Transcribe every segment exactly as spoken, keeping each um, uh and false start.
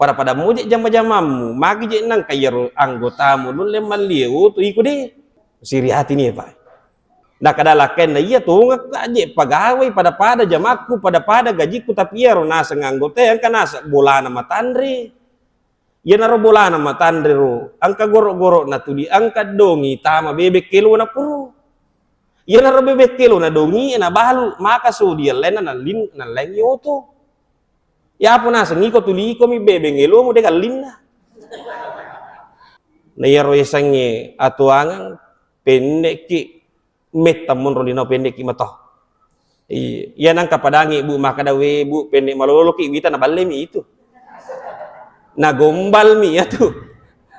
Pada-pada muje jama-jamammu, magi je nangka iyaro anggotamu nulle mallie oto iko de. Siri atini, Pak. Nakada lakkainna, iya tongekka je pagawai, pada-pada jamakku, pada-pada gajikku, tapi iyaro naseng anggota engka naseng bolana matanre. Iyanaro bolana matanre ro, engka goro-goro natuli, engka dongi tama bebek kelo napuro. Iyanaro bebek kelo nadongi nabalu, maka sodi ellenna nallin-, nallengi oto. Yapo naseng iko tuli ikomi bebeng elomu de gallinna. Na iyaro yasengnge atuangeng, pennekki metta monro lino, pennekki mato. Iya, iya nangka padangi, Bu, makkada, "We, Bu, pennek maloloki wita," naballemi itu. Nagombalmi iyatu.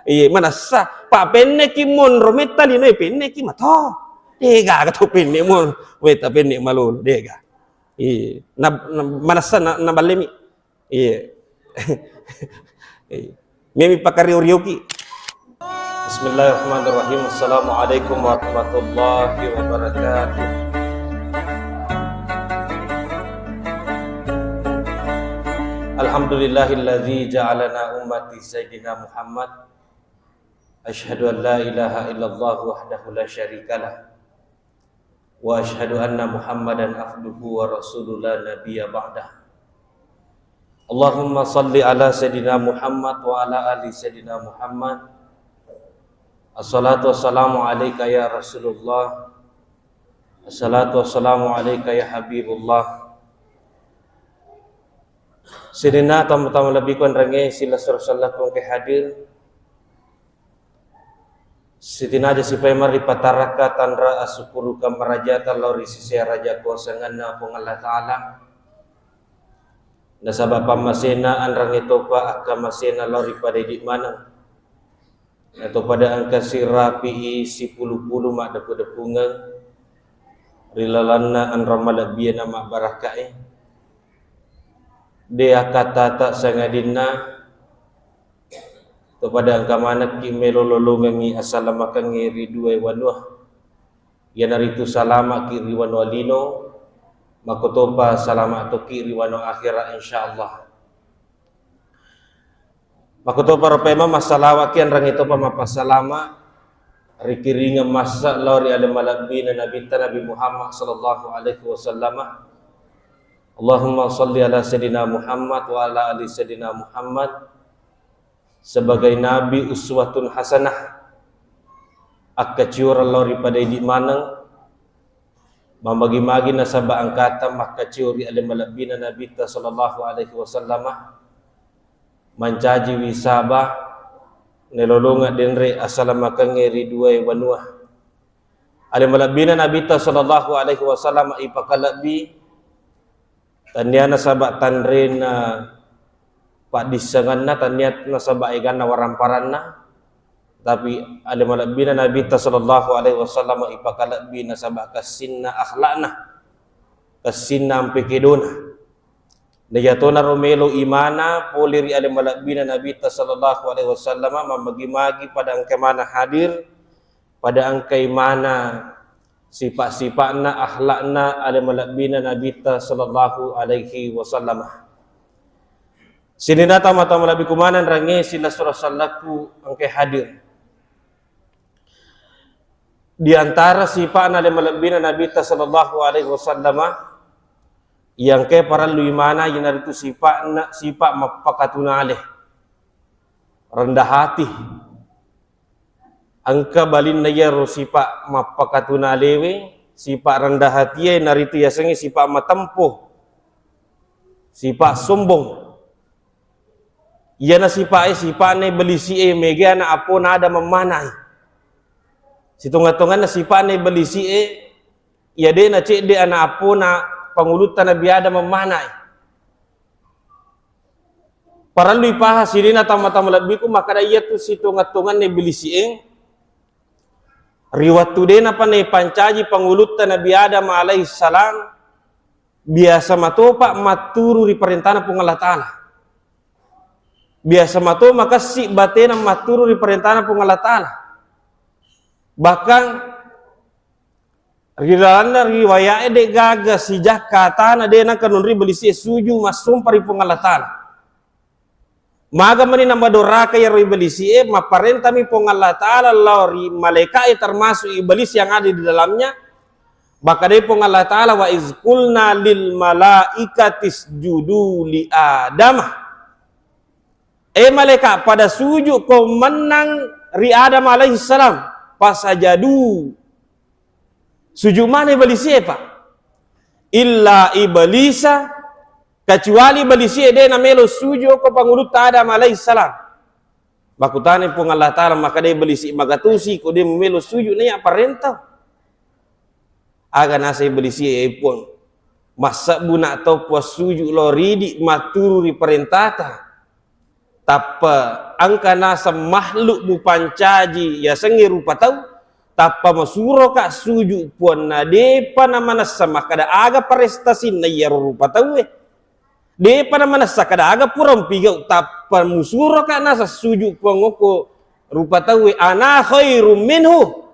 Iya, manessa, pa pennekki monro metta lino, pennekki mato. Degaga to pennek monro metta, pennek malolo, dega. Iya, na, na, manessa na, naballemi. Iya. Iya. Memi pakario-rioki. Bismillahirrahmanirrahim. Assalamualaikum warahmatullahi wabarakatuh. Alhamdulillahilladzi ja'alana ummati Sayyidina Muhammad. Asyhadu an la ilaha illallah wahdahu la syarikalah. Wa asyhadu anna Muhammadan abduhu wa rasuluh la nabiyya ba'dah. Allahumma salli ala Sayyidina Muhammad wa ala ali Sayyidina Muhammad. Assalatu wassalamu alaika ya Rasulullah. Assalatu wassalamu alaika ya Habibullah. Sininna tama-tama lebbiku enrengnge sila surah sallaku engke hadir. Sitinaja sipaimeng ripatarakka tanra asukkuruka marajata lao ri sese araja kuasanganna Puang Allah Ta'ala. Nasaba pammasena anrangnge topa akkamasena lao ri pada idi maneng. Nato pada engka sirapi'i sipulu-pulu maddepu-depungeng ri lalanna anrang malebbi'e na mabbarakkae. De akkattata sangadinna to pada engka manekki melo lolongengngi assalamakengnge ri duae wanua. Iyanaritu salama'ki ri wanua lino, makkotopa salama tokki ri wanua akhera, insyaallah. Makkotoparo paimeng massalawa'ki anrangnge topa mappassalama rikiringeng massa lao ri ale malebbina Nabitta Nabi Muhammad sallallahu alaihi wasallam. Allahumma salli ala Sayyidina Muhammad wa ala ali Sayyidina Muhammad sebagai Nabi uswatun hasanah, akkacioreng lao ri pada idi maneng, mamagi-magi nasaba engkata makkaciori ale malebbina Nabitta sallallahu alaihi wasallama, mancajiwi saba nelolongeng denre assalamakengnge ri duae wanua. Ale malebbina Nabitta sallallahu alaihi wasallam ipakalebbi, tannia nasaba tanrena paddissengenna, tannia nasaba eganna waramparanna, tapi ale malebbina Nabitta sallallahu alaihi wasallam ipakalebbi nasaba kessinna akhlakna, kessinna ampe kedona. Najatonaro melo imana pole ri ale malebbina Nabitta sallallahu alaihi wasallam, mammagi-magi pada engka mana hadir, pada engka imana sipa-sipa'na, akhlakna ale malebbina Nabitta sallallahu alaihi wasallam. Sininna tama-tama lebbiku maneng rangnge sila surah sallaku engka hadir. Di antara sipa'na ale malebbina Nabitta sallallahu alaihi wasallama, yang ke parellu imana, iyanaritu sipa'na, sipa mappakatunale, rendah hati. Engka balinna iyaro sipa mappakatunalewe, sipa rendah hatie, naritu yasengnge sipa matempo, sipa sombong. Iyana sipae, sipa'na belisi'e, mega ana appona ada memmanai. Sitonga-tonganna sipa'na belisi'e, iya de na cedde ana appona pangulutta Nabi Adam memmanai. Parellu ipaha sininna tama-tama lebbiku, makkada iyatu sitonga-tonganna belisi'e, ri wettu de napa naipancaji pangulutta Nabi Adam alaihissalam, biasa matopa matturu ri parentana Puang Allah Ta'ala. Biasa mato makessi batena matturu ri parentana Puang Allah Ta'ala. Bahkan ri lalenna riwaya'e de gaga sijakka atana de nengka nonri belisi'e suju massompa ri Puang Allah Ta'ala. Maga mani namadoraka iyaro iblisi'e, mapparentami Puang Allah Ta'ala lao ri malaika'e, termasuk iblis yang ada di dalamnya. Makkedai Puang Allah Ta'ala, "Wa iz qulna lil malaikati isjudu li Adama." Eh malaika, pada sujud ko mennang ri Adam alaihissalam. Fasajadu. Sujud mana iblisi'e, Pak? Illa iblisa, kecuali iblisi'e de namelo sujud ko pangulutta Adam alaihissalam. Makkutana Puang Allah Ta'ala, makkeda iblisi, magatusi ko de mumelo sujud naiya parenta. Aga nasa iblisi'e, eh Puang. Massebbu na tau Puang sujud lao ridi matturu ri parentata. Tappa engka naseng makhluk mupancaji yasengnge rupa tau, tappa masuroka sujud Puanna, depa namanessa makkeda aga prestasinna iyaro rupa tauwe. Depa namanessa kada aga pura mpigau, tappa musuroka naseng sujud Puang okko rupa tauwe, ana khairum minhu.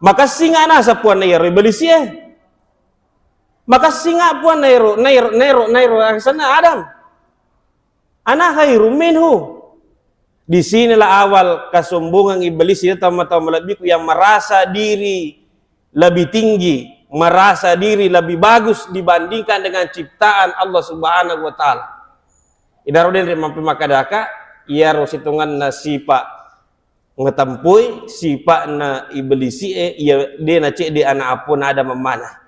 Makessinga naseng Puanna iyaro iblisi'e. Makessinga Puanna ero, naero, naero, naero asenna Adam. Ana khairum minhu. Di sinilah awal kesombongan iblis, ya, teman-teman malebbiku, yang merasa diri lebih tinggi, merasa diri lebih bagus dibandingkan dengan ciptaan Allah Subhanahu wa Ta'ala. Idaro denre mampe makkadaka, iyaro sitonganna sipa ngetempui, sipa'na iblisi'e, iya de nacedde ana appona ada memmana.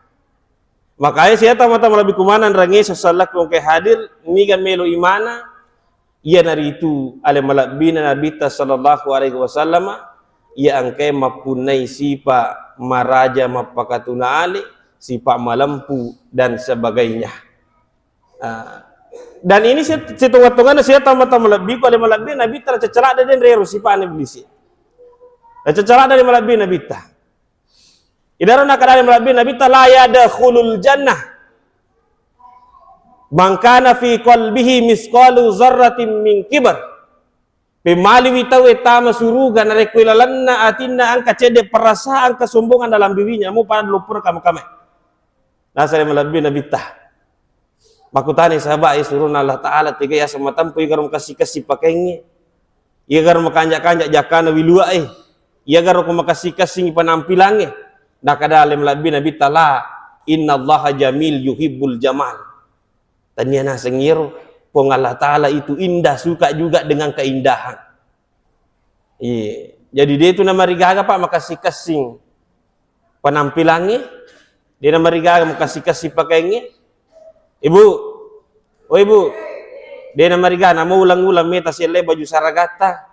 Makanya siya tama-tama lebih kumanang rangi sesalak kongke hadir, niga melo imana, iyanaritu ale malebbina Nabitta sallallahu alaihi wasallam, iya engkae mappunnai sipa maraja, mappakatuna ale, sipa malempu, dan sebagainya. Ah, dan ini sit-, sitonga-tongana siya tama-tama malebbiku, ale malebbi Nabitta, naceccelak de denre ero sipa'na iblisi. Naceccelak de ale malebbi Nabitta. Idaro nakkeda ale malebbi Nabitta, "La yadkhulul jannah man kana fi qalbihi misqalu zarratin min kibar." Pemaliwi tauwe tama suruga narekko ilalenna atinna engka cedde perasaan kesombongan dalam dirinya, mo pada loppona kama-kamae. Nasare malebbi Nabitta. Makkutani sahabat, eh, surona Allah Ta'ala tega yaseng matempo, igaro makessi-kessi pakaingnge, igaro makanja-kanja jakkana wiluae, eh, igaro ko makessi-kessingi penampilangnge. Nakkeda ale malebbi Nabitta, "La, innallaha jamil yuhibbul jamal." Tania naseng iyaro, Puang Allah Ta'ala itu indah, suka juga dengan keindahan. Iya. Jadi de tu namarigaga, Pak, makessi-kessing penampilangnge, de namarigaga makessi-kessing pakaingnge. Ibu, oh Ibu, de namarigaga, namo ulang-ulang meta selle baju saragatta.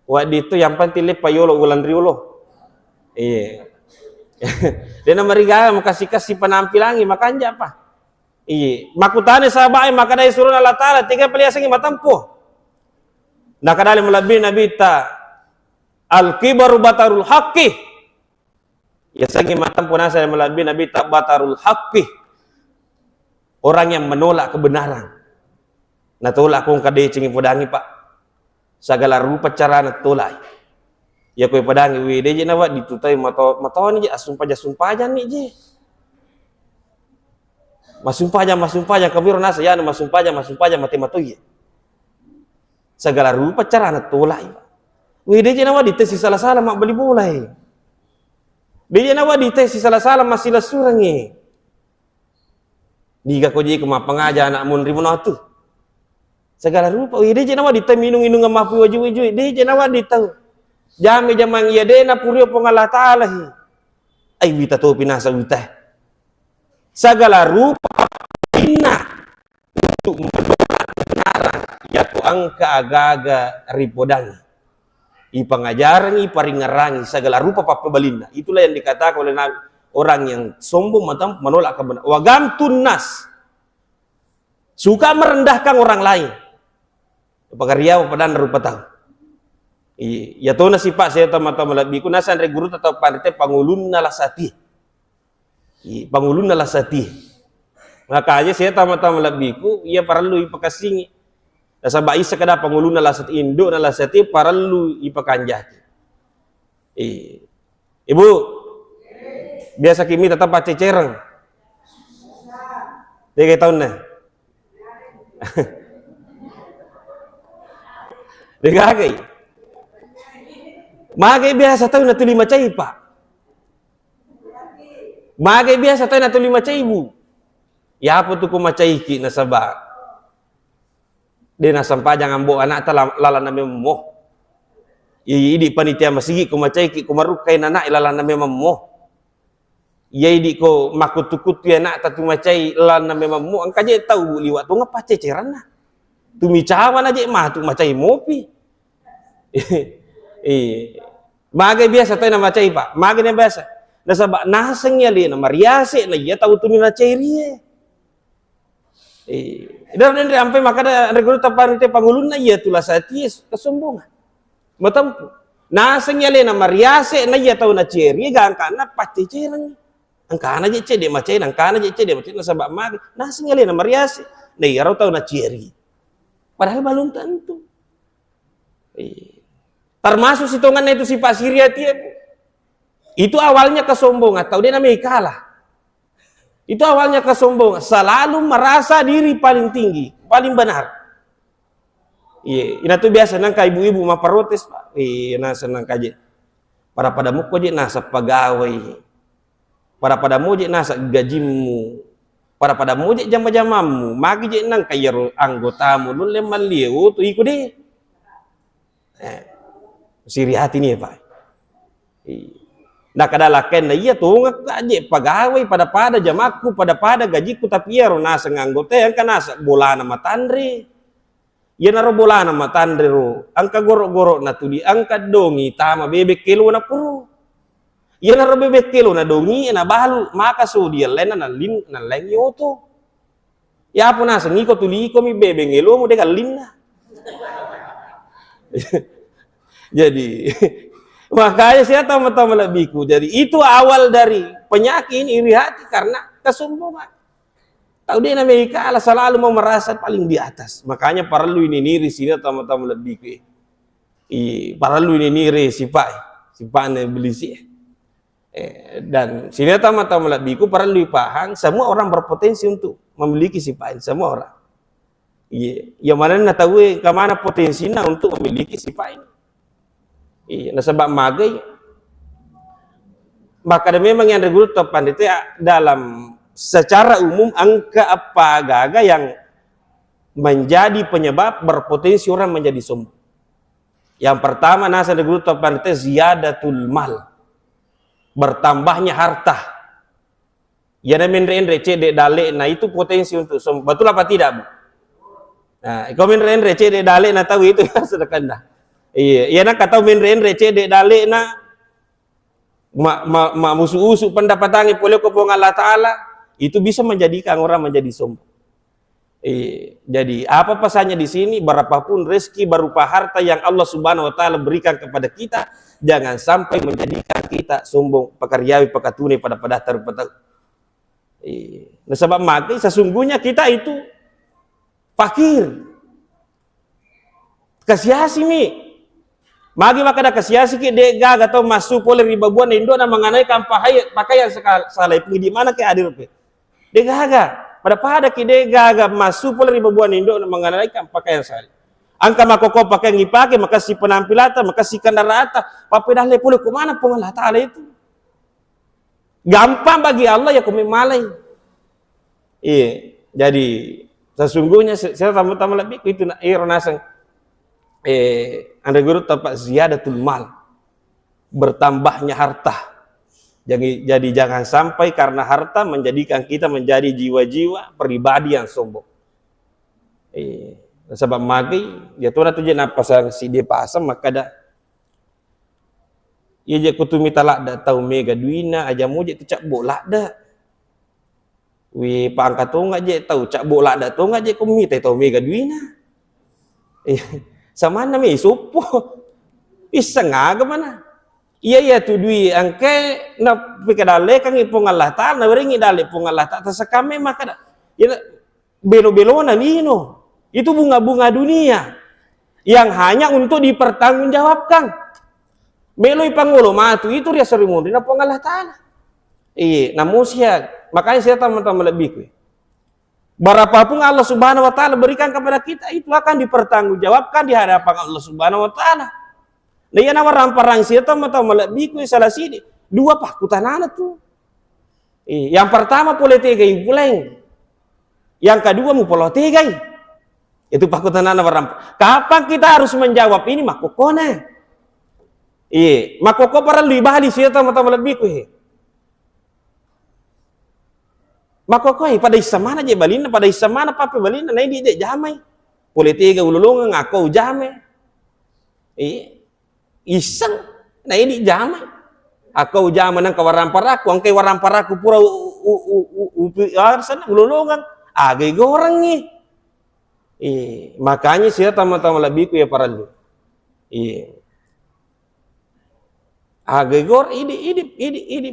Wedding tu yang penting leppa yolo ulang riolo. Iya. De namarigaga makessi-kessing penampilangnge, makanja, Pak. Iye, makkutana sahabat e, makkedai surona Allah Ta'ala, tega pale yasengnge matempo? Nakkeda ale malebbi Nabitta, "Al-kibaru batarul haqqi." Yasengnge matempo naseng malebbi Nabitta, batarul haqqi. Orang yang menolak kebenaran. Natolak ko engka decengngi podangi, Pak. Sagala rupa carana tolai. Iya ko padangi, wih, de je nawedding tu tau mato-, matoni je, assumpajang-sumpajang ni je. Massumpajang, massumpajang, kabiro nasa yanu massumpajang, massumpajang, mate matoi. Sagala rupa carana tolai. Wih, de je nawedding tau sisala-sala mabbali bola e. De je nawedding tau sisala-sala massilessurengngi. Niga ko je ko mappangaja anak munri muno tu. Sagala rupa, oh, iya, de je nawedding tau minung-inung mapi waju-waju, de je nawedding tau. Jame jamang iya de napurio Puang Allah Ta'ala hi. Ai wita topi nasa wita. Sagala rupa inna untuk menolak kebenaran, yako engka aga-aga ripodangi. Ipangajarangi, iparingngerangi, segala rupa pappebalinna. Itulah yang dikatakan oleh Nabi, orang yang sombong, matam-, menolak kebenaran. Wa ghamtun nas. Suka merendahkan orang lain. Pagariawa padanna rupa tau. Iya, iya tona sipa saya tau mata malebbiku, nasanre guru tau panrite pangulunna lasati. Iya, pangulunna lasati. Makanya saya tau mata malebbiku, iya parellu ipakessingi. Nasaba isa kada pangulunna lasati, indukna lasati parellu ipakanjaki. Iya. Ibu, biasa kimi tetap pacecereng. Tiga tahun nih. Degagai. Magai biasa tau natuli macai, Pak. Magai biasa tau natuli macai, Bu. Yapo tu ko macaiki nasaba de nasampajang ambo anakta la-, lalanna memmo. Iya idi panitia masigi ko macaiki ko marukkai anak lalanna memmo. Iya idi ko makkutu-kutu anakta tu macai lalanna memammu, engka je tau liwa tonga pacceceranna. Tumi cawana je matu macai mopi. Eh, magai biasa tau na macai, Pak? Magai na biasa? Nasaba naseng alena mariase na iya tau tuni nacairie. Eh, dan andre ampe makada andre guru taparite pangulunna iya tula satie kesombongan. Matempu. Naseng alena mariase na iya tau naceri gangkanna paccecereng. Engkana je cedde macai, engkana je cedde macai nasaba magi. Naseng alena mariase na iya tau naceri. Padahal belum tentu. Iya. Termasuk sitonganna itu sifat siri atie, Bu. Itu awalnya kesombongan, tau de namai kalah. Itu awalnya kesombongan, selalu merasa diri paling tinggi, paling benar. Iya, ina tu biasa nangka ibu-ibu maparotes, Pak. Iya, naseng nangka je. Pada-pada mukko je naseng pegawai. Pada-pada mo je naseng gajimmu. Pada-pada mo je jama-jamammu. Magi je nangka iyaro anggotamu nulle mallie oto iko de. Eh, siri hati ni, Pak. Iya. Nakada lakkainna iya tongakka je pegawai pada-pada jamakku, pada-pada gajiku, tapi iyaro naseng anggota engka naseng bolana matanre. Iyanaro bolana matanre ro, engka goro-goro natuli, engka dongi tama bebek kelona puro. Iyanaro bebek kelona dongi nabalu maka sodi allainna nallin-, nallaingi oto. Yapo naseng iko tuli iko mi bebeng elomu de gallinna. Jadi makanya saya tahu-tahu lebihku. Jadi itu awal dari penyakit ini iri hati karena kesombongan. Tau de namai kalah selalu mau merasa paling di atas. Makanya parellu ini niri sini tamu-tamu lebihku. I, parellu ini niri sipai, sipai ne belisi. Eh, dan sini tamu-tamu lebihku parellu paham, semua orang berpotensi untuk memiliki sifat ini, semua orang. Iya, yang mana na tahu ke mana potensinya untuk memiliki sifat ini. Iya, nasaba magai. Maka ada memang yang guru to pandita dalam secara umum engka apa gaga yang menjadi penyebab berpotensi orang menjadi sombong. Yang pertama nasaba guru to pandita ziyadatul mal. Bertambahnya harta. Iyana menre-enre cedde dalle'na itu potensi untuk som-, betul apa tidak, Bu? Nah, iko menre-enre cedde dalle'na tau itu sedekahna. Iya, iyana ka tau menre-enre cedde dalle'na ma-, ma-, ma-, musu-usu pendapatannya pole ko Puang Allah Ta'ala, itu bisa menjadikan orang menjadi sombong. Eh, jadi apa pesannya di sini? Berapapun rezeki berupa harta yang Allah Subhanahu wa Ta'ala berikan kepada kita, jangan sampai menjadikan kita sombong, pakariawi, pakatune pada pada taru patau. Eh, nasaba maka sesungguhnya kita itu fakir. Kasiasi mi. Magi makkeda kasiasi ki, de gaga tau massu pole ri babuanna indo'na mengenai kam pahai-, pakaian seka-, salai pung di mana ke hadir pe. De gaga. Pada-pada ki de gaga massu pole ri babuanna indo'na mengenai kam pakaian salai. Engka makkoko pakaian ipake, makassi penampilata, makassi kendaraata, pappedalle pole ko mana Puang Allah Ta'ala itu. Gampang bagi Allah ya ko memmalai. Iya, jadi sesungguhnya se-, saya tambah-tambah lebih itu na-, ero naseng, eh, anre guru tempat ziyadatul mal, bertambahnya harta. Jadi, jadi jangan sampai karena harta menjadikan kita menjadi jiwa-jiwa pribadi yang sombong. Eh, sebab magi, ya tu na tu je napasang si dia pasang, maka ada Iya je ko tu mita ladda tau mega duina, aja mu je tu cabbo ladda. Wi pangka tonga je tau cabbo ladda tonga je ko mita tau mega duina. Eh, samanna me soppo. Isseng aga mana. Iya, iya tu dui engke na pika dallekangi Puang Allah Ta'ala, na weringi dalle Puang Allah Ta'ala, tasakame maka da. Iya, belo-belona lino. Itu bunga-bunga dunia yang hanya untuk dipertanggungjawabkan. Meloi pangolo matu itu ria seri munri na Puang Allah Ta'ala. Iya, namusia. Makanya saya teman-teman lebih ku. Berapapun Allah Subhanahu wa Ta'ala berikan kepada kita, itu akan dipertanggungjawabkan di hadapan Allah Subhanahu wa Ta'ala. Nah, iya nawaramparang siya tau mata malebbiku salah sini. Dua pakkutanana tu. Eh, yang pertama pole tegai puleng. Yang kedua mupolo tegai. Itu pakkutanana warampa. Kapan kita harus menjawab ini makkokona? Iya, makkoko parellu ibali siya tau mata malebbiku. Makkokoi pada issa mana je balinna, pada issa mana pappe balinna, naidi je jamai. Pole tega ulolongeng, akko ujamai. Iya. Isseng, naidi jamai. Akko ujamai nang kawarang paraku, angkai warang paraku pura u-, u-, u-, u-, upi-, arsana ulolongeng. Agai gorengi. Iya. Makanya siya tama-tama lebbiku ya parellu. Iya. Aga gor idi, idi, idi, idi.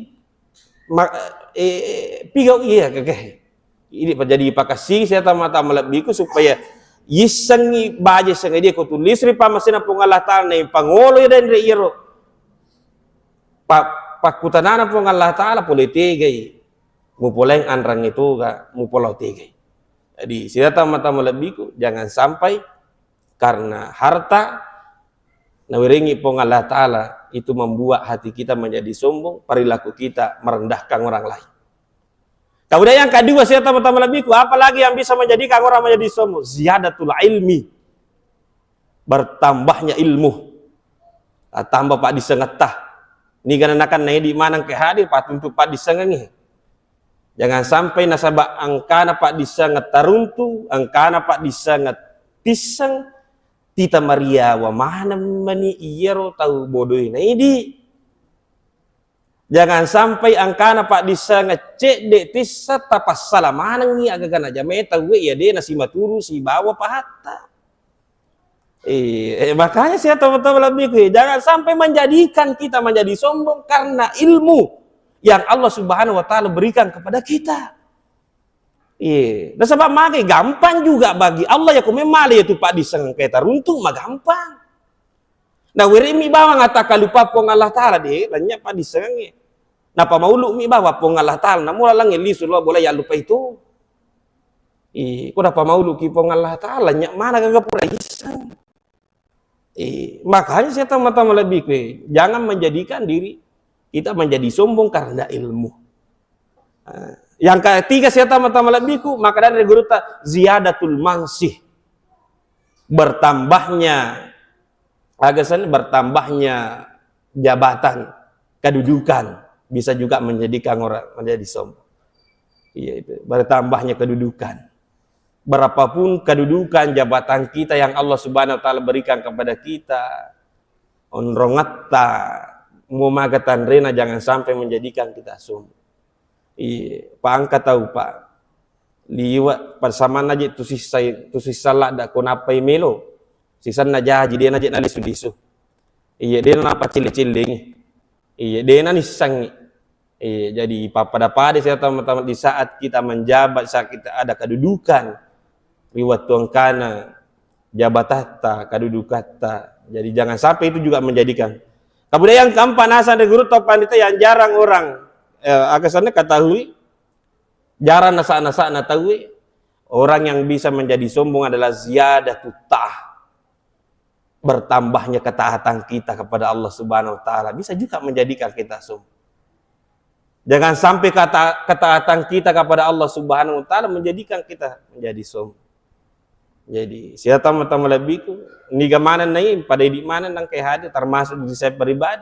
Ma-, eh, pigau iya keke. Idi pa-, jadi pakassi siya tama-tama lebbiku supaya yissengngi baje sengaja ko tulis ri pammasena Puang Allah Ta'ala na pangolo ya dan ri iyaro. Pa-, pakkutanana Puang Allah Ta'ala pole tegai. Mupoleng anrang itu ga, mupolo tegai. Jadi siya tama-tama lebbiku jangan sampai karena harta nawerengi Puang Allah Ta'ala itu membuat hati kita menjadi sombong, perilaku kita merendahkan orang lain. Kemudian yang kedua, siya tama-tama lebbiku, apalagi yang bisa menjadikan orang menjadi sombong? Ziyadatul ilmi, bertambahnya ilmu. Ah, tambah paddissengetta. Niga nanakan naidi maneng ke hadir, patuntu paddissengengi. Jangan sampai nasaba engkana paddissengetta runtu, engkana paddissengetta tisseng, tita mariawa maneng mani iyaro tau bodoi naidi. Jangan sampai engkana paddissengeng cedde tisseng tapassala manengi agaga najamae tauwe iya de nasimaturu sibawa pahatta. Eh, eh, makanya saya tahu-tahu lebih ku, jangan sampai menjadikan kita menjadi sombong karena ilmu yang Allah Subhanahu wa Ta'ala berikan kepada kita. Iya, nasaba magai gampang juga bagi Allah ya, ko memale ya tu paddissengeng kaita runtu magampang. Naweremi bawang atakkalupa Puang Allah Ta'ala de, lanya paddissengengnge. Napamaulu mi bawang Puang Allah Ta'ala, namula langnge lisu lo bola yallupa itu. Ih, ko napamaulu ki Puang Allah Ta'ala, nya mana gaga pura isseng. Eh, makanya saya tama-tama lebih kue, jangan menjadikan diri kita menjadi sombong karena ilmu. Nah, yang ketiga, saya tama-tama lebihku, maka dari guru ta ziyadatul mansih, bertambahnya, agasan bertambahnya jabatan, kedudukan, bisa juga menjadikan orang menjadi sombong. Iya, itu, bertambahnya kedudukan. Berapapun kedudukan, jabatan kita yang Allah Subhanahu wa Ta'ala berikan kepada kita, onrongetta, mumaga tanrena, jangan sampai menjadikan kita sombong. Iya, pangka tau, Pak. Liwa, persamaan aja tu sisa, tu sisa ladda ko nappai melo. Sisanna jaji, dena je nalisu-lisu. Iya, dena napacille-cillengi. Iya, dena nissangi. Iya, jadi pappada-pada saya teman-teman, di saat kita menjabat, saat kita ada kedudukan, ri wettu engkana jabatatta, kedudukatta. Jadi jangan sampai itu juga menjadikan. Kemudian yang keempat, nasang dari guru atau pandita yang jarang orang, eh, agasanna ketahui, jarang nasa-nasa na tahu, orang yang bisa menjadi sombong adalah ziyadatut ta'ah. Bertambahnya ketaatan kita kepada Allah Subhanahu wa Ta'ala bisa juga menjadikan kita sombong. Jangan sampai kata, ketaatan kita kepada Allah Subhanahu wa Ta'ala menjadikan kita menjadi sombong. Jadi, siya tama-tama lebihku, niga maneng nai, pada idi maneng nang kayak hadir, termasuk diri saya pribadi.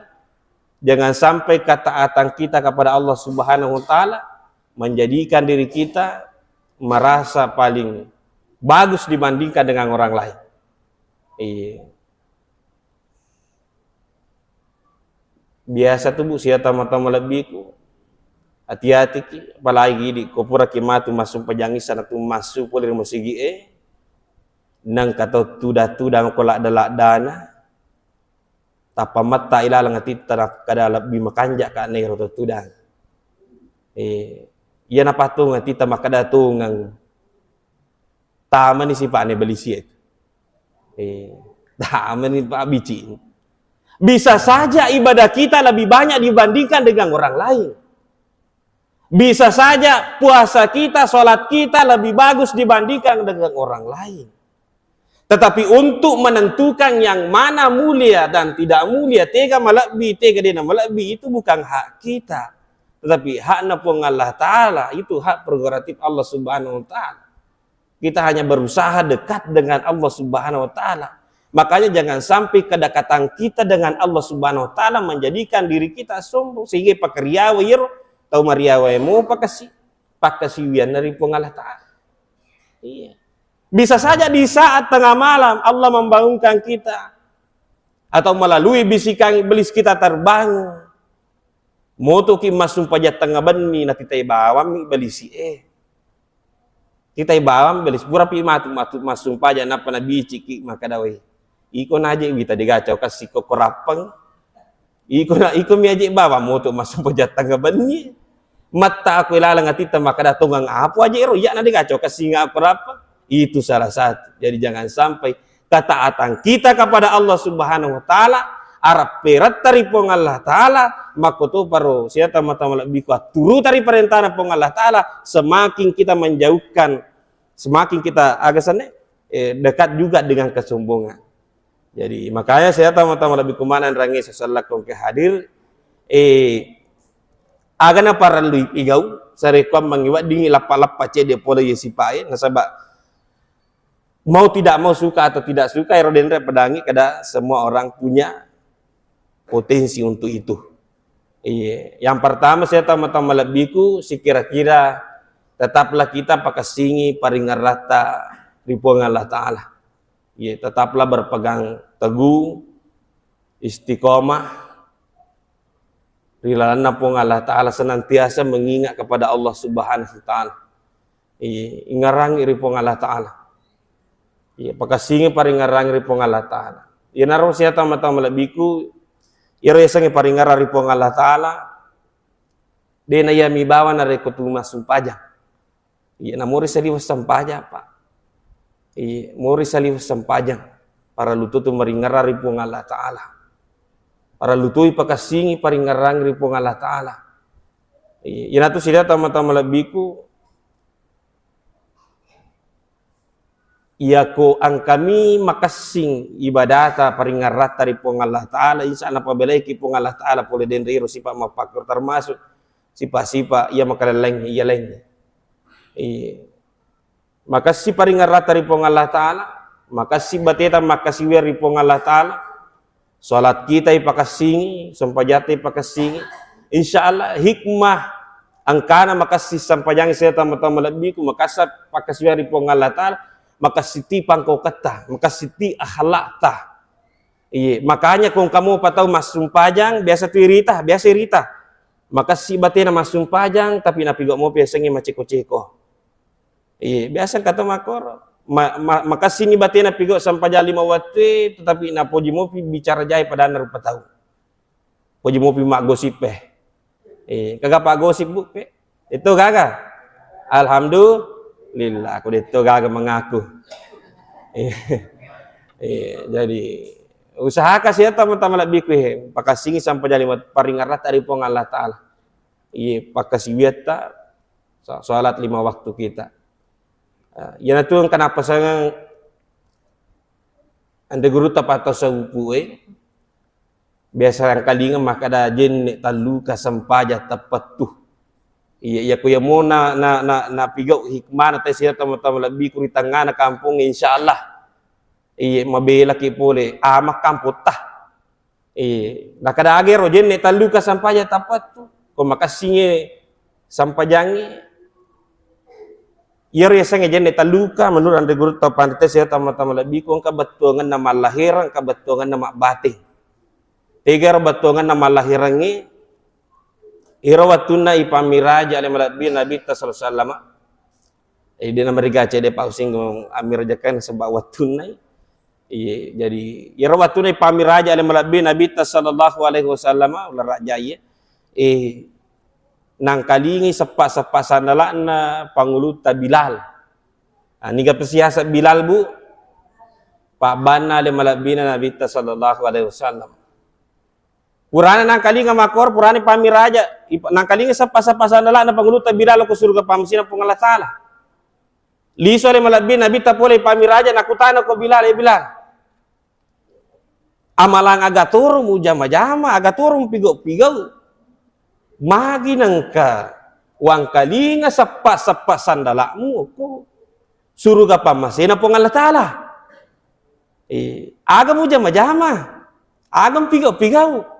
Jangan sampai ketaatan kita kepada Allah Subhanahu wa Ta'ala menjadikan diri kita merasa paling bagus dibandingkan dengan orang lain. Iya. Biasa tu, Bu, siya tama-tama lebbiku. Hati-hati ki, apalagi di ko pura ki matu massumpajang isya natu massu pole ri masigi e. Nengka to tuda-tudang ko ladda-laddana. Tappa metta ilaleng atitta nakkeda lebbi makanja ka nairo to tudang. Eh, iya napatung atitta makkeda tungeng. Tamani sipa'ne balisi e. Eh, tamani pabbici. Bisa saja ibadah kita lebih banyak dibandingkan dengan orang lain. Bisa saja puasa kita, sholat kita lebih bagus dibandingkan dengan orang lain. Tetapi untuk menentukan yang mana mulia dan tidak mulia, tega malebbi, tega dena malebbi, itu bukan hak kita. Tetapi hakna Puang Allah Ta'ala, itu hak prerogatif Allah Subhanahu wa Ta'ala. Kita hanya berusaha dekat dengan Allah Subhanahu wa Ta'ala. Makanya, jangan sampai kedekatan kita dengan Allah Subhanahu wa Ta'ala menjadikan diri kita sombong, sehingga pakariawa iyaro tau mariawa emo pakasi, pakkasiwianna ri Puang Allah Ta'ala. Iya. Bisa saja di saat tengah malam Allah membangunkan kita, atau melalui bisikan iblis kita terbangun. Motoki massumpajang tengnga benni, natitai bawammi balisi e. Titai bawang balisi, purapi matu, matu massumpajang, nappa nabiciki makkeda, "Wei, iko naje wita degacau kassi ko korappeng. Iko na, iko mi aje bawang moto massumpajang tengnga benni. Matta aku ilaleng atitta makkeda, tongang apo aje ro, iya na degacau kassi nga korappeng." Itu salah satu. Jadi, jangan sampai ketaatan kita kepada Allah Subhanahu wa Ta'ala, arapperetta ri Puang Allah Ta'ala, makkotoparo siata mata malebbiku, atturuta ri parentana Puang Allah Ta'ala, semakin kita menjauhkan, semakin kita aga senna, eh, dekat juga dengan kesombongan. Jadi, makanya siata mata malebbiku maneng rangi sesallakko ke hadir, eh, aga naparellui pigau, sarekkuammengngi weddingngi lappa-lappa cedde pole ye sipae, nasaba mau tidak mau, suka atau tidak suka, ero denre pedangi kada semua orang punya potensi untuk itu. Iya, yang pertama, saya tama-tama lebbiku, sekira-kira tetaplah kita pakassingi paringerratta ri Puang Allah Ta'ala. Iya, tetaplah berpegang teguh, istiqomah ri lalenna Puang Allah Ta'ala, senantiasa mengingat kepada Allah Subhanahu wa Ta'ala. Iya, ingerrangi ri Puang Allah Ta'ala. Iya, pakassingi paringerrangi ri Puang Allah Ta'ala. Iyanaro siata mata malebbiku, iyaro yasengnge paringerrang ri Puang Allah Ta'ala, de na iya mi bawang narekko tu massumpajang. Iya, na mori saliweng sempajang, Pak. Iya, mori saliweng sempajang. Parellu tu, tu maringerrang ri Puang Allah Ta'ala. Parellu tu pakassingi paringerrang ri Puang Allah Ta'ala. Iya, iyanatu sida tama-tama lebbiku, iyako engkami makessing ibadata paringerratta ri Puang Allah Ta'ala, insya Allah napabelaiki Puang Allah Ta'ala pole denre iro sipa mappakkoro, termasuk sipa-sipa iya makalelleng, iya laingnge. Iya. Makessing paringerratta ri Puang Allah Ta'ala, makessing bateta makkasiwiang ri Puang Allah Ta'ala, salat kita ipakessingi, sempajatta ipakessingi. Insya Allah hikmah engkana makessing sempajangnge seta mata malebbiku, makessing pakkasiwiang ri Puang Allah Ta'ala, makessing ti pangkauketta, makessing ti akhlakta. Iye, makanya ko engka mopa tau massumpajang, biasa tu irita, biasa irita. Makessing batena massumpajang, tapi napigau mopi yasengnge maceko-ceko. Iya, biasa engka to makkoro. Ma-, ma-, makessini batena pigau sempajang lima wettue, tetapi napoji mopi bicara jae padanna rupa tau. Poji mopi maggosip e. Iya, kaga paggosip, Bu, pe? Itu gaga? Alhamdulillah, aku detto gaga mengaku. Iya. Iya, jadi usahakan siata mata malebbiku he, pakassingi sempajang lima, paringerratta ri Puang Allah Ta'ala. Iya, pakkasiwiatta, sa-, salat lima waktu kita. Ah, iyanatu engka nappasengeng anre gurutta pattau saupu'e, biasa engkalingeng makkeda jenne talluka sempajang teppettu. Iya, iya, ko iyamo na, na, na, napigau hikmana tau siata mata malebbiku ri tengngana kampongnge, insya Allah, iya, mabelaki pole ama kampotta. Eh, nakadage ro jenne talluka sampajang tappattu. Ko makassinge sampajangnge. Iyaro yasengnge jenne talluka, menurut anre guru tau panrita siya tama-tama lebbiku, engka bettuangenna mallahireng, engka bettuangenna mabbateng. Tegaro bettuangenna mallahirengnge, iro wettunna ipammirajai ale malebbi Nabitta sallallahu alaihi wasallam. Eh, de namariga cede pausing amirajakeng sebab wettunnai. Iya, jadi iyaro wettunna ipamiraja ale malebbi Nabitta sallallahu alaihi wasallam, ularaja iya. Eh, nangkalingi seppa-seppa sandala'na pangulutta Bilal. Ah, niga pesiasa Bilal, Bu? Pabbanna ale malebbina Nabitta sallallahu alaihi wasallam. Purana nangkalinga makkoro, purana pamiraja, ipa-, nangkalinga sappa-sappa sandala'na pangulutta Bilal ko suruga pammasena Puang Allah Taala. Lisu ale malebbi Nabitta pole pamiraja, nakutana ko Bilal, "E Bilal, amalang aga toro mujama-jama, aga toro mupigau-pigau? Magi nengka wangkalinga sappa-sappa sandala'mu ko suruga pammasena Puang Allah Taala? Eh, aga mujama-jama? Aga mupigau-pigau?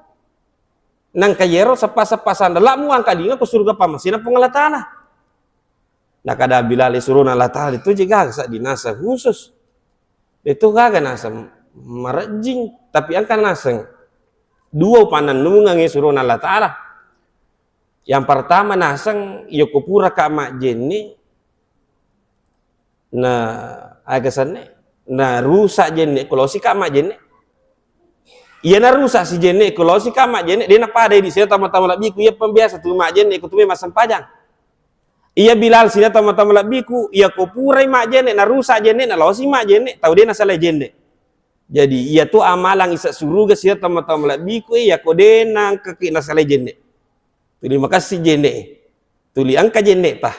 Nangka yero sappa-sappa sandala'mu wangkalinga ko suruga pammasena Puang Allah Taala." Nakada Bilal, surona Allah Taala itu je gaga sedding naseng khusus. Itu gaga naseng marejjing, tapi engka naseng dua upannennungeng surona Allah Taala. Yang pertama naseng, iya ko pura ka majjenne, na aga senna, na rusak jenne ko losi ka majjenne. Iya narusak si jenne ko losi ka majjenne, de napada idi sira tama-tama lebbiku, iya pembiasa tu majjenne ko tu massempajang. Iya Bilal sira tama-tama lebbiku, iya ko purai majjenne, narusak jenne, nalosi majjenne, tau de nasalai jenne. Jadi iya tu amalang isa suruga sira tama-tama lebbiku, iya ko de nangkaki nasalai jenne. Tuli makassi jenne. Tuli engka jenne ta.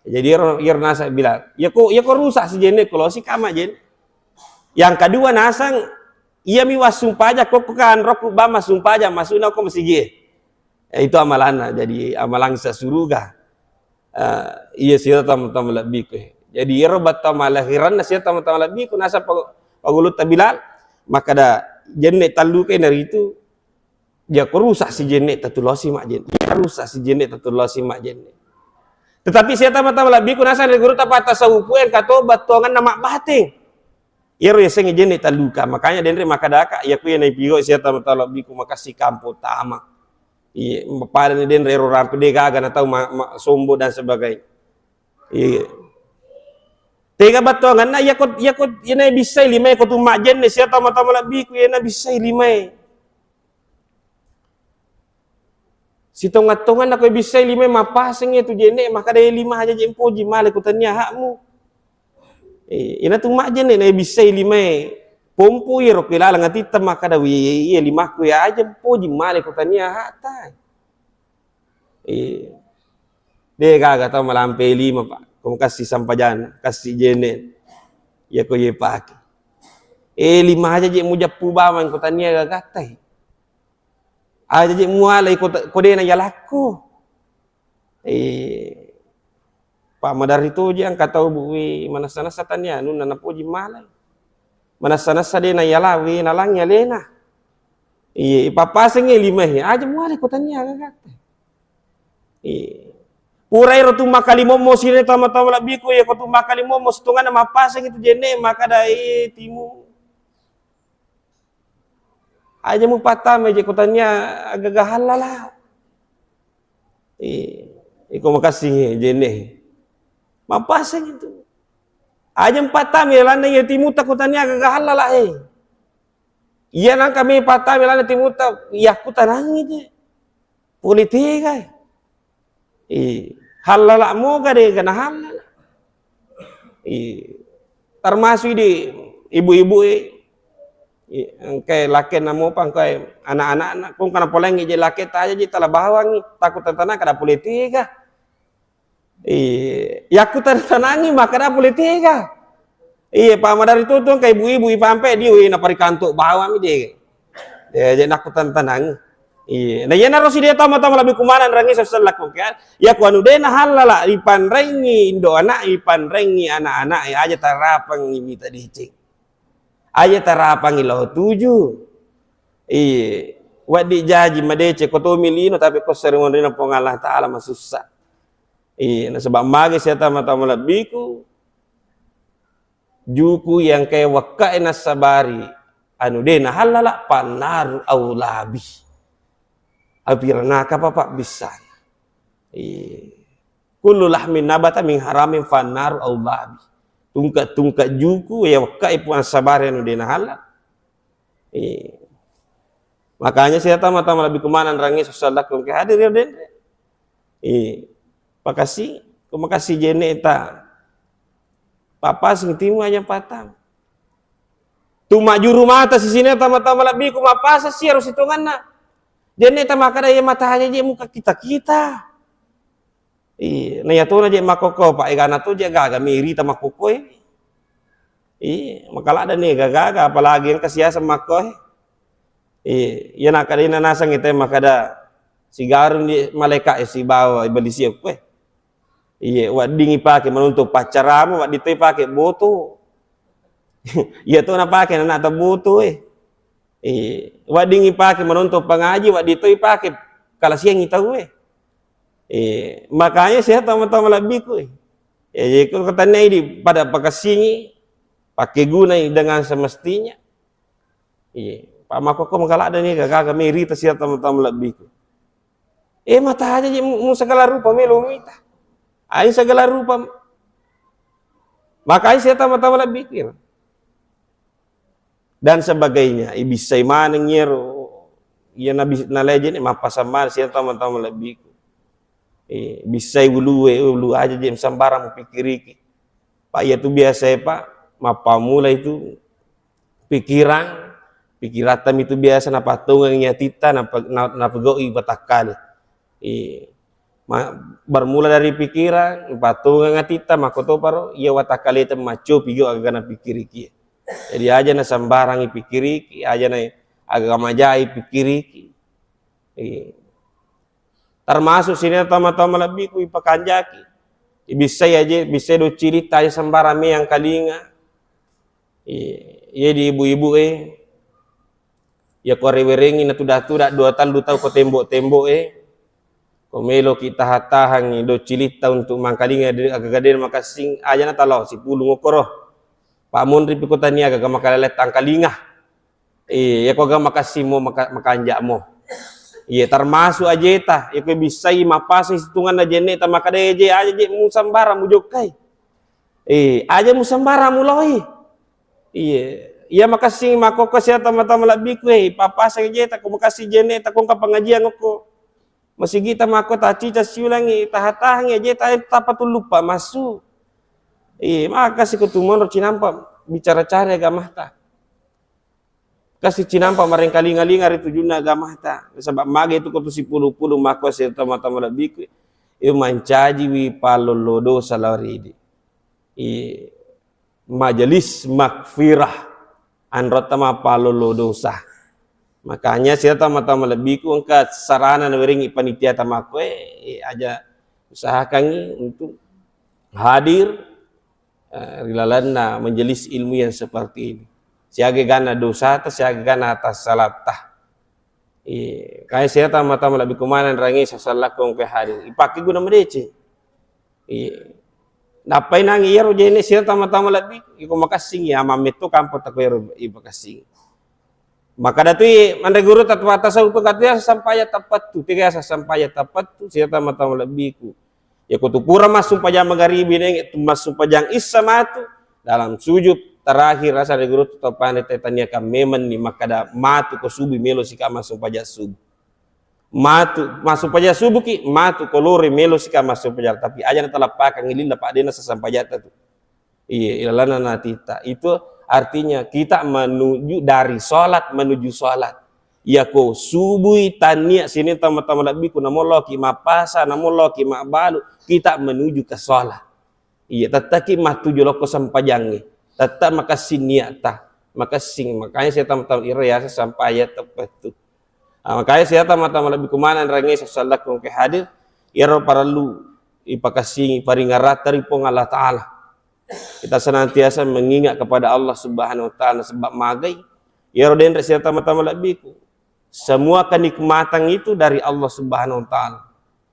Jadi iyaro, iyaro naseng Bilal. Iya ko, iya ko rusak si jenne ko losi ka majjenne. Yang kedua naseng, iya mi wassumpajang ko, ko kanrokku bang massumpajang, masukna ko masigie. Eh, itu amalanna. Jadi amalang sa suruga. Eh, iya sira tama-tama lebbiku. Jadi iyaro battu amalahiranna sira tama-tama lebbiku, naseng pa-, pangulutta Bilal, makkada jenne tallukai naritu, iya ko rusak si jenne tatulosi majjenne. Iya rusak si jenne tatulosi majjenne. Tetapi sira tama-tama lebbiku naseng ri guru tapata saupu engka to battuanganna mabbateng. Iyaro yasengnge jenne talluka. Makanya denre makkadaka, iya ku iya naipigau sira tama-tama lebbiku makassi kampo tama. Iya, padani denre ero rampe de gaga na tau ma-, ma-, sombo dan sebagainya. Iya. Tega battuanganna iya ko, iya ko, iya nabissai limae ko tu majjenne sira tama-tama lebbiku iya nabissai limae. Sitonga-tonganna ko bissai limae mappasengngi tu jenne, makkada, "E lima aja je mpoji male ko tania hakmu." Eh, ina tu majjenne na bissai limae pompo iyaro ko ilaleng atitta makkada, "Wi, iya limakku iya aja mpoji male ko tania hakta." Eh, de gaga tau malampe lima, Pak. Ko makassi sampajana, kassi jenne. Iya ko iye pake. Eh, lima aja je mujappu bawang ko tania gagatai. Aja je mualai ko, ko de na yalakku. Eh, Pak Madari toje engka tau buwi manessa-nessa tania anunna napoji malai. Manessa-nessa de na yalawi nalangi alena. Iya, ipappasengngi limae, aja mualai ko tania gagatta. Iya. Pura ero tu makkalimommo sire tama-tama lebbiku, iya ko tu makkalimommo sitonganna mappaseng itu jenne, makkada, "Eh, timu." Aja mupattama je ko tania agaga hallala. Eh, iko makassingi jenne. Mappaseng itu. Aja mupattama lalenna iya timutta ko tania agaga hallala, eh. Iya nangka me pattama lalenna timutta, iya ku tanangi je. Pole tegai. Ih, hallala moga de gana hallala. Ih, termasuk di ibu-ibu e. Ih, engkai lakkenna mopa, engkai anak-anakna, kong kana polengi je lakke taja je tala bawangi, takut tentana kada pole tega. Ih, yakku tantanangi maka da pole tega. Iya, Pak Madari tu, tu engka ibu-ibu ipampe di, wih, naparikanto bawang mi de. Ya, jadi nakku tantanang. Iya. Nah, iya naro si dia tama-tama lebih kumanang rangi sesel laku kan. Ya ku anu de na hallala ipanrengi indo anak, ipanrengi anak-anak, ya aja tarapangi mita deceng. Aja tarapangi lao tuju. Iya. Waddi jaji madeceng ko tomi lino tapi ko sering onrina Puang Allah Taala masussa. Iya, nasaba magi sia tama-tama lebbiku, juku yang kaya wekkae nassabari anu de nahallala, pannaru aulabi. Apiranaka papa bissana. Iya. Kullu lahmin nabata min haramin fannaru aulabi. Tungka-tungka juku ya wekkae puang sabari anu de nahallala. Iya. Makanya sia tama-tama lebih kumanang rangi sosial dakku ke hadir ya den. Iya. Pakasi, ko makasi jenne ta. Papasing timu aja patang. Tu majuru mata sisine tama-tama lebbiku mapasa si harus hitunganna. Jenne' ta makkeda, "Iya mata aja je muka kita-kita." Iya, na iya tona je makkokko, Pak, egana to je gaga mi rita makkokko e. Iya, makaladda ni gaga, apalagi engka siaseng makko e. Iya, iya nakkeda naseng ite makkeda sigarung di malaika e sibawa iblis e ko e. Iya, wedding ipake menuntu paccaramu, wedding to ipake boto. Iya to napake nana ta boto e. Iya, wedding ipake menuntu pangaji, wedding to ipake kalasiangi tau e. Eh, makanya siaga tau-tau malebbiku, eh. Eh, jadi ko tania idi pada pakessingi, pakkegunai dengan semestinya. Iya, pa makkokko makaladda ni gaga mi rita siaga tau-tau malebbiku. Eh, mata aja je mu, mu segala rupa melo mita. Aing segala rupa. Makanya siaga tau-tau malebbiku, ya. Dan sebagainya. Ibissai maneng iyaro, iya nabi nalai jene mappasang maneng siaga tau-tau malebbiku. Eh, bissai ulue, ulu aja je sembarang mupikkiriki. Pak, iya tu biasa e, Pak, mappammula itu pikiran, pikiratta mi tu biasa napattongengi atitta, napa-, na-, napegau'i watakkale. Iya. Ma-, bermula dari pikiran, patongeng atitta, makkotoparo iya watakkaleta maccopi gau agaga napikkiriki. Jadi aja na sembarang ipikkiriki, aja na agaga majai pikkiriki. Iya. Termasuk sininna tau-tau malebbiku ipakanjaki. Ibissai aja, bissai doccilitta aja sembarang meang kalinga. Iya, iya di ibu-ibu e. Iya ko rewerengi natuda-tuda dua tallu tau ko tembok-tembok e. Ko meloki taha-tahangi doccilitta untuk mangkalinga de-, agaga de makessing, aja na talao sipulung okkoro. Pak, monri pi ko tania agaga makalele tangkalinga. Iya, ko aga makessing mo, maka-, makanja mo. Iya, termasuk ajeta, iya ko bissai mappasang situnganna jenne ta makkeda je aja je musambarang mujokkai. Eh, aja musambarang muloi. Iya, iya makessing makkokko siaga tau-tau malebbiku, eh, pappasang jeta ko makessing jenne ta ko engka pengajian okko. Masigita makko tacicang siulangi, taha-tahangi aja ta-, tappa tuluppa massu. Iya, makessing ko tu monro cinampa bicara-cara agamata. Kasi cinampa marengkalinga-linga ri tujunna agamata. Nasaba mage tu ko tu sipulu-pulu makko siaga tau-tau malebbiku, eh, mancajiwi pallollo dosa lao ridi. I, majelis magfirah, anrotta mappalolo dosa. Makanya siaga tau-tau malebbiku engka sarana nawerengi panitia tamakko e, aja usahakangi untuk hadir, eh, ri lalenna majelis ilmu yang seperti ini. Siaga ganna dosata, siaga ganna atas salatta. Iya, kaya siaga tau-tau malebbiku maneng rangi sasallakko engka hadir. Ipakkeguna madeceng. Iya. Nappai nangi iyaro jene siaga tau-tau malebbi, iko makessing ya, mammetto kampo tako iyaro ipakessing. Makkeda tu manre guru tatu atasau tu katu ya sampaya tapattu, tiga ya sampaya tapattu, siaga tau-tau malebbiku. Iya ko tu pura massumpajang magaribi nenge tu massumpajang issa matu dalam sujud terakhir asa de guru tu tau pane tetania kan memang ni makkeda matu ko subuh melo sika massumpajang subuh. Matu, massumpajang subuh ki, matu ko lori melo sika massumpajang, tapi aja na talappakang lilla pa dena sasampajatta tu. Iya, ilalana natita. Itu artinya kita menuju dari sholat menuju sholat. Iya ko subui tania sini tama-tama lebbiku namolloki mappasa, namolloki mabbalu, kita menuju ke sholat. Iya, tettaki mattuju lokko sempajangnge. Tetta makessing niatta, makessing. Makanya saya tama-tama iro yasa sampaya teppettu. Ah, makanya saya tama-tama lebbiku maneng range sasallakku ke hadir, iyaro parellu ipakessingi paringaratta ri Puang Allah Ta'ala. Kita senantiasa mengingat kepada Allah Subhanahu wa Ta'ala sebab magai iyaro denre siaga tama-tama lebbiku. Semua kenikmatan itu dari Allah Subhanahu wa Ta'ala.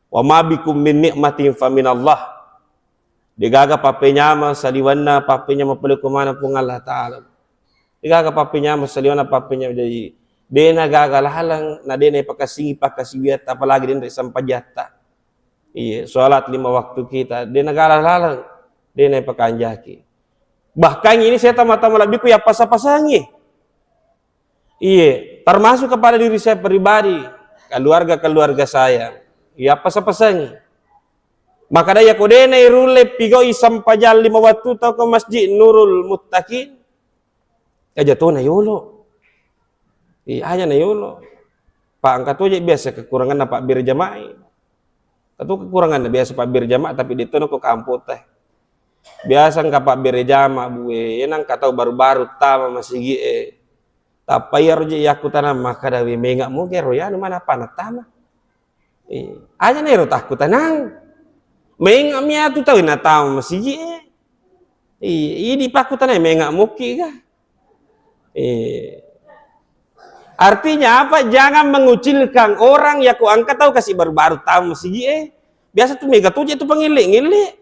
Wa ma bikum min ni'matin fa minallah. Degaga pappenyameng saliwenna pappenyameng pole ko maneng Puang Allah Ta'ala. Degaga pappenyameng saliwenna pappenyameng, jadi dena gaga laleng na dena ipakessingi pakkasiwiatta apalagi denre sempajatta. Iya, sholat lima waktu kita, dena gala laleng, dena pakanjaki. Bahkan ini saya tama-tama lebbiku ya pasa-pasangi. Iya, termasuk kepada diri saya pribadi, keluarga-keluarga saya, ya pasa-pasangi. Maka daya ko dena irulle pigau sempajang lima waktu tau ke masjid Nurul Muttaqin, aja tona yolo. Iya, aja na yolo. Pa engka toje biasa kekuranganna pabbere jamaah. Engka to kekuranganna biasa pabbere jamaah, tapi de' to nako kampong te. Biasa engka pabbere jamaah, bue, ena engka tau baru-baru tama masigi e. Tappa iyaro je yakkutanang makkada, "We, menga' muke ro yanu mana pa nattama?" Eh, aja na ero takkutanang. Menga' mi atu tau natama masigi e. Iya, idi pakkutanai menga' mukki ga. Eh. Artinya apa? Jangan mengucilkan orang, yako engka tau kasi baru-baru tama masigi e. Biasa tu mega toje tu pangelle-ngelle.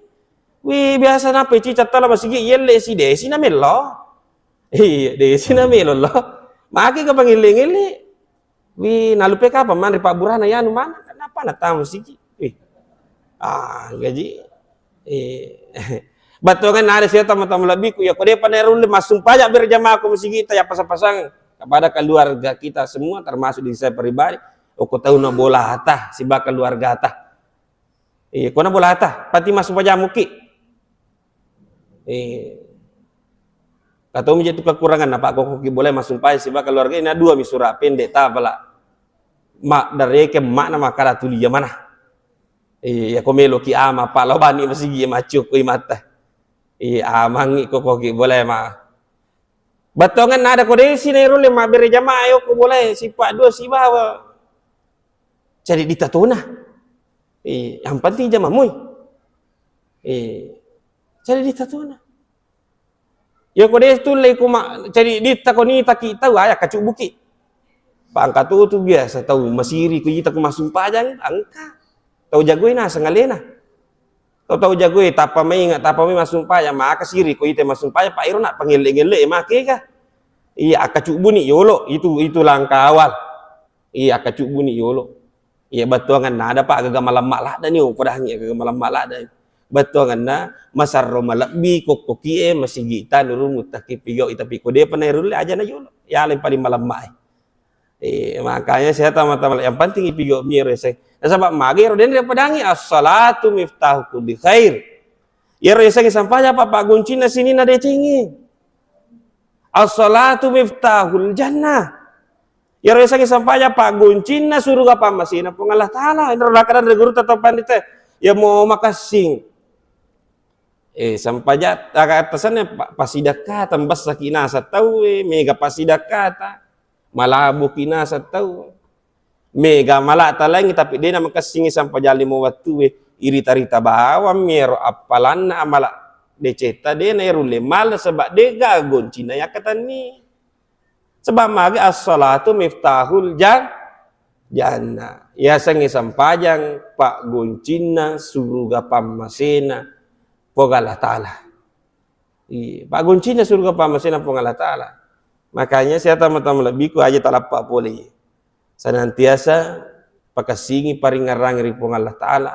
Wih, biasa napa cica tala masigi yelle si desi na mello. Iya, desi na mello lo. Maki ka pangelle-ngelle. Wih, nalupe kapang manre pabburana yanu mana? Kenapa na tama masigi? Wih. Ah, gaji. Eh. Battuangan nada sia tama-tama lebbiku, ya ko depa naerulle massumpaja berjamaah ko masigi ta ya pasang-pasang kepada keluarga kita semua, termasuk diri saya pribadi. Oko tau na bolata siba keluargata. Eh, kona bolata, pati massumpaja muki. Eh. Katomi je tu kekurangan, napa ko ki boleh massumpaja siba keluarga ini dua mi surah pendek ta pala. Ma dareke makna makala tuli ya mana. Iya, ko meloki ama, pa lao bani masigi maccio ko imata. Iya, amangi ko koki boleh ma. Battongan nada ko desi na irulle mabbere jamaah yo ko boleh sipa dua sibawa. Jadi ditatona. Iya, yang penting jamaah mui. Iya. Jadi ditatona. Ya ko de' tulle ko ma-, cadi ditta ko nitaki tau, aya kacubbuki. Pa engka tu, tu biasa tau masiri ko ita ko massumpajang, engka. Tau jagoe naseng alena. Tau, tau jagoe tappa mainga, tappa mai massumpajang, maka siri ko ita massumpajang, pa ero na pangelle-ngelle make ka. Iya, akkacubbuni yolo, itu, itu langkah awal. Iya, akkacubbuni yolo. Iya, bettuanganna ada pa agaga malemma ladda ni, upodangi agaga malemma ladda. Bettuanganna masarro malebbi kokkokie masigita nurung muttaki pigau, tapi ko depa nairulle aja na yolo. Yaleng paling malemma e. Eh, makanya saya tama-tama yang penting ipigo miro ese. Nasaba mage ro denre pedangi as-salatu miftahu kulli khair. Iyaro yasengnge sampaja pa pagguncinna sininna decengnge. As-salatu miftahul jannah. Iyaro yasengnge sampaja pagguncinna suruga pammasena Puang Allah Ta'ala. Inro nakkadanre gurutta to pandita, iya mo makessing. Eh, sampaja, aga-, atasanna pa-, pasidakka, tambessaki naseng tau, eh, mega pasidakkata, malabuki naseng tau. Mega malata laingngi, tapi dena makessingi sampajang lima wettu e, irita-rita bawang mi ero appalanna amala decetta, dena erulle mala, saba dega goncinna yakkatenni. Saba magi as-salatu miftahul jan-, jannah. Yasengnge sampajang paggoncinna suruga pammasena Puang Allah Ta'ala. Iya, paggoncinna suruga pammasena Puang Allah Ta'ala. Makanya saya tama-tama lebbiku aja talappa pole. Senantiasa pakessingi paringngerang ri Puang Allah Ta'ala.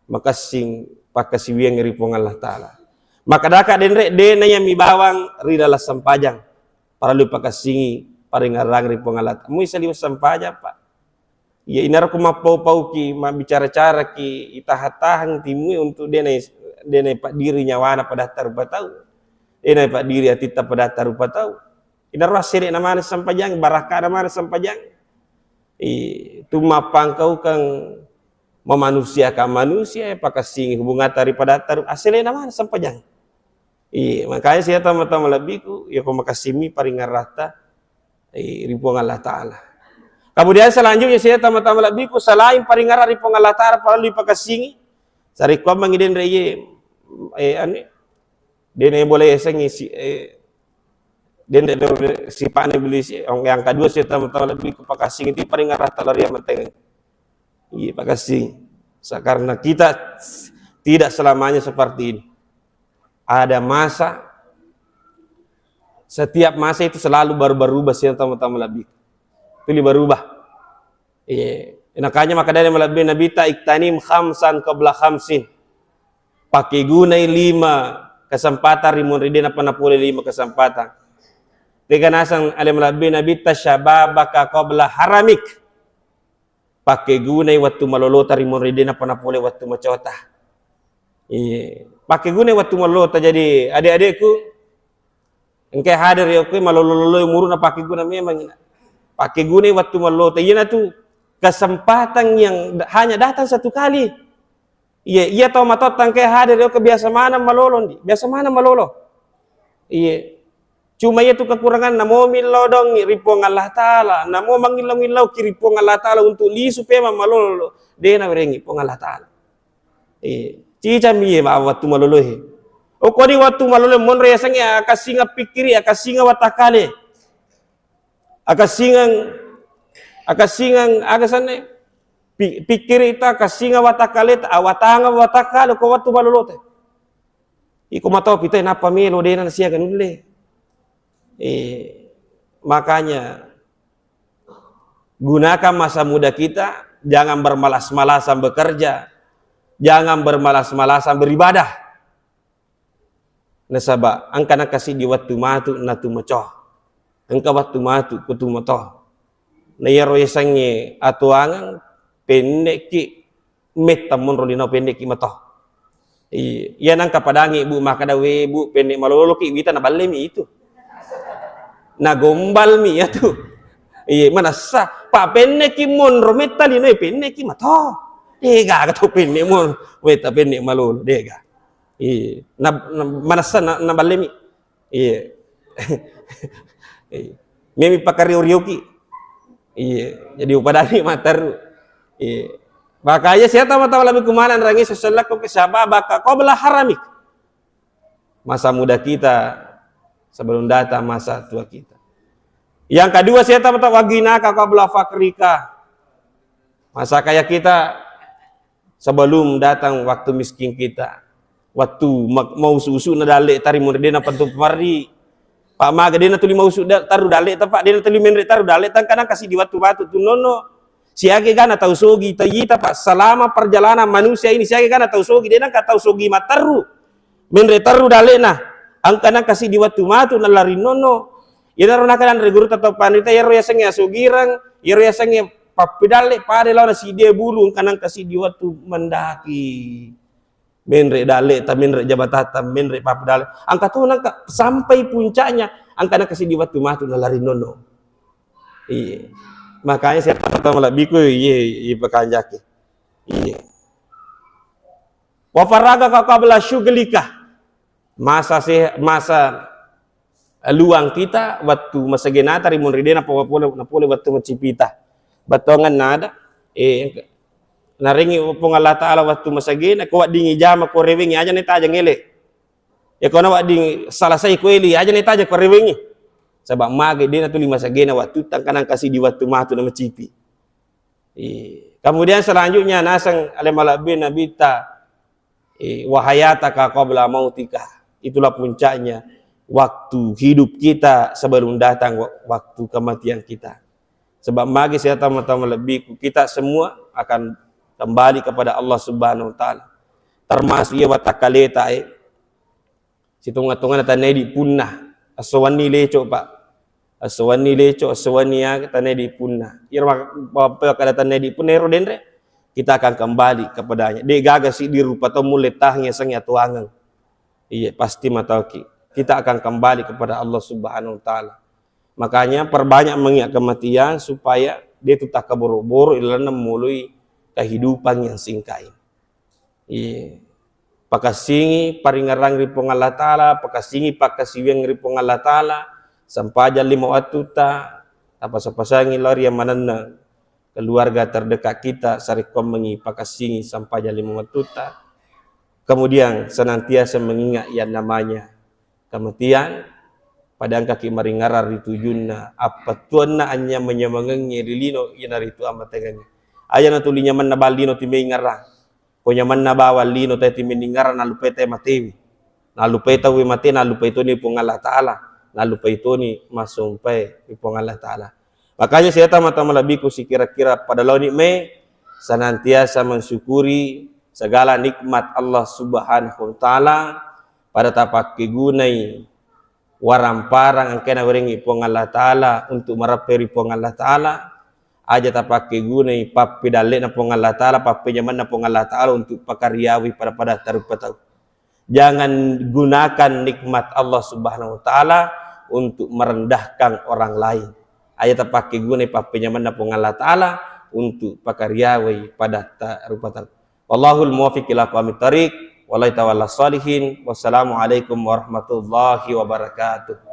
Makessing pakkasiwiang ri Puang Allah Ta'ala. Makadaka denre, dena yang mi bawang ri dalam sempajang. Parallu pakessingi paringngerang ri Puang Allah Ta'ala. Mui saliweng sempajang, Pak. Iya, inaro ko mappau-pauki, mabbicara-caraki, itaha-tahang timui untuk dena, dena paddiri nyawana padatta rupa tau. Dena paddiri atitta padatta rupa tau. Inaro assele'na maneng sempajang, barakka'na maneng sempajang. I, tu mappangkaukeng memanusiakan manusia, pakessingi hubungatta ri padatta ru-, assele'na maneng sempajang. I, makanya sia tama-tama lebbiku, iya ko makessimmi paringngeratta, i, ri Puang Allah Ta'ala. Kemudian selanjutnya sia tama-tama lebbiku, selain paringngera ri Puang Allah Ta'ala, parellu ipakessingi, sarekkuammengngi denre iye, eh, anu, dena boleh yasengngi si-, eh, dena, dena sipa'na iblis. Yang, yang kedua, saya tama-tama lebbiku pakessingi ti paringngeratta lao ri amanteng. Iya, pakessing. Sa-, karena kita tidak selamanya seperti ini. Ada masa, setiap masa itu selalu baru-, berubah, sia tama-tama lebbiku. Tuli berubah. Iya. Nakanya makkedani malebbi Nabitta, "Iktanim khamsan qabla khamsin." Pakkegunai lima kesempatan ri munri de nappa napole lima kesempatan. Tega naseng ale malebbi Nabitta, "Syababaka qabla haramik." Pakkegunai wettu malolota ri munri de nappa napole wettu macota. Iya. Pakkegunai wettu malolota. Jadi, adik-adikku, engka hadir ya, oke, malolo-lolo umuruna pakkeguna memang. Pakkegunai wettu malolote, iyanatu kesempatan yang hanya datang satu kali. Iya, iya tau matoa tangke hadir, yo, biasa maneng malolo, ndi. Biasa maneng malolo. Iya. Cuma iyatu kekuranganna, mo millau dongi ri Puang Allah Ta'ala, namo mangillau-ngillauki ri Puang Allah Ta'ala untuk lisu pemang malolo, de nawerengi Puang Allah Ta'ala. Iya. Cicami iye ma wettu maloloe. Okko di wettu maloloe monro yasengnge akassinga pikkiri, akassinga watakkale. Akassingang, akassingang aga sanne? Pi-, pikkirita, akassinga watakkaleta, awatanga watakkale ko wettu malolote. Iko matopi te nappa melo, dena siaga nulle. Eh, makanya gunakan masa muda kita, jangan bermalas-malasan bekerja, jangan bermalas-malasan beribadah. Nasaba engka nengka siddi wettu matu natumaco. Engka wettu matu ko tumato. Na iyaro yasengnge atuangeng, pennekki metta monro lino, pennekki mato. Iya, iya nengka padangi, Bu, makkeda, "We, Bu, penne maloloki," wita naballemi itu. Nagombalmi iyatu. Iya, manessa, pa pennekki monro metta lino, pennekki mato. Degaga to penne monro metta penne malolo, dega. Iya. Na, na, manessa na, naballemi. Iya. Iya. Memi pakario-rioki. Iya. Jadi upadani matteru. Iya. Makanya siata mata lebih kumana rangi sesellakku ke syababaka qabla haramik. Masa muda kita sebelum datang masa tua kita. Yang kedua, siata mata waginaka qabla fakrika. Masa kaya kita sebelum datang waktu miskin kita. Waktu ma-, mau susu na dalle tari mun de na pentu parri. Pak maga de na tuli mau susu da-, taru dalle ta, Pak, de na tuli menre taru dalle ta, engka nengka siddi wettu matu tu nono. Siaga gana tau sogi ta yita, Pak, selama perjalanan manusia ini siaga gana tau sogi, de nengka tau sogi matteru. Menre terru dalle'na, engka nengka siddi wettu matu nalari nonno. Iyanaro nakadanre gurutta tau panrita, iyaro yasengnge asugireng, iyaro yasengnge pappedalle pada laona siddi bulu, engka nengka siddi wettu mendaki. Menre dalle'ta, menre jabatatta, menre pappedalle. Engka to nengka sampai puncaknya, engka nengka siddi wettu matu nalari nonno. Iya. Makanya saya tahu malebbiku, iya, iya, pakanjaki. Iya. Wa faragaka qabla syughlika. Masa se-, masa luang kita wettu masagenata ri munri de napole, napole wettu macipita. Bettuangenna ada, eh, narengi Puang Allah Ta'ala wettu masagena, ko weddingi jama, ko rewengi, aja netaja ngele. Ya ko na wedding salasai ko eli, aja netaja ko rewengi. Saba mage de natuli masagena wettu tangkanang kasi di wettu matu na macipi. Eh, kemudian selanjutnya naseng ale malebbi Nabitta, eh, "Wa hayataka qabla mautika." Itulah puncaknya waktu hidup kita sebelum datang wa-, waktu kematian kita. Sebab magi saya tamu-tamu lebihku, kita semua akan kembali kepada Allah Subhanahu wa Ta'ala. Termasuk iya watakkaleta, eh, Sitonga-tongana tanaidi punna. Esso wenni leco, Pak. Esso wenni leco, esso wenni aga tanaidi punna. Iyaro mak-, mappakada tanaidi punna ero denre, kita akan kembali kepadanya. De gaga siddi rupa tau mulle tahangi yasengnge atuangeng. Iya, pasti mataoki. Kita akan kembali kepada Allah Subhanahu wa Ta'ala. Makanya perbanyak mengingat kematian supaya de tu takkaboro-boro ilalenna moloi kehidupan yang singkat ini. Iya. Pakassingi paringerrang ri Puang Allah Ta'ala, pakassingi pakkasiwiang ri Puang Allah Ta'ala, sempajang lima wattutta, tapasa-pasangi lao ri manenna keluarga terdekat kita, sarekkoammengi pakassingi sempajang lima wattutta. Kemudian senantiasa mengingat yang namanya kematian, pada engkaki maringerrang ri tujunna, appettuanna anyameng-nyamengengnge ri lino, iyanaritu amatengengnge. Aja natuli nyamanna bang lino timengerrang. Ko nyamanna bawang lino teti meningerrang, nallupai te matewi. Nallupai tauwe mate, nallupai toni Puang Allah Ta'ala. Nallupai toni massumpae ri Puang Allah Ta'ala. Makanya saya tamu-tamu lebihku sikira-kira pada laoni me senantiasa mensyukuri segala nikmat Allah Subhanahu wa Ta'ala, pada tapakkegunai waramparang engkae nawerengngi Puang Allah Ta'ala untuk mareppai ri Puang Allah Ta'ala, aja tapakkegunai pappedalle'na Puang Allah Ta'ala, pappenyamenna Puang Allah Ta'ala untuk pakariawi pada-pada tarupa tau. Jangan gunakan nikmat Allah Subhanahu wa Ta'ala untuk merendahkan orang lain. aja tapakkegunai pappenyamenna Puang Allah Ta'ala untuk pakariawai padatta rupa tau. Wallahul muwaffiq ila aqwamit thariq, wallahi tawalla shalihin. Wassalamualaikum warahmatullahi wabarakatuh.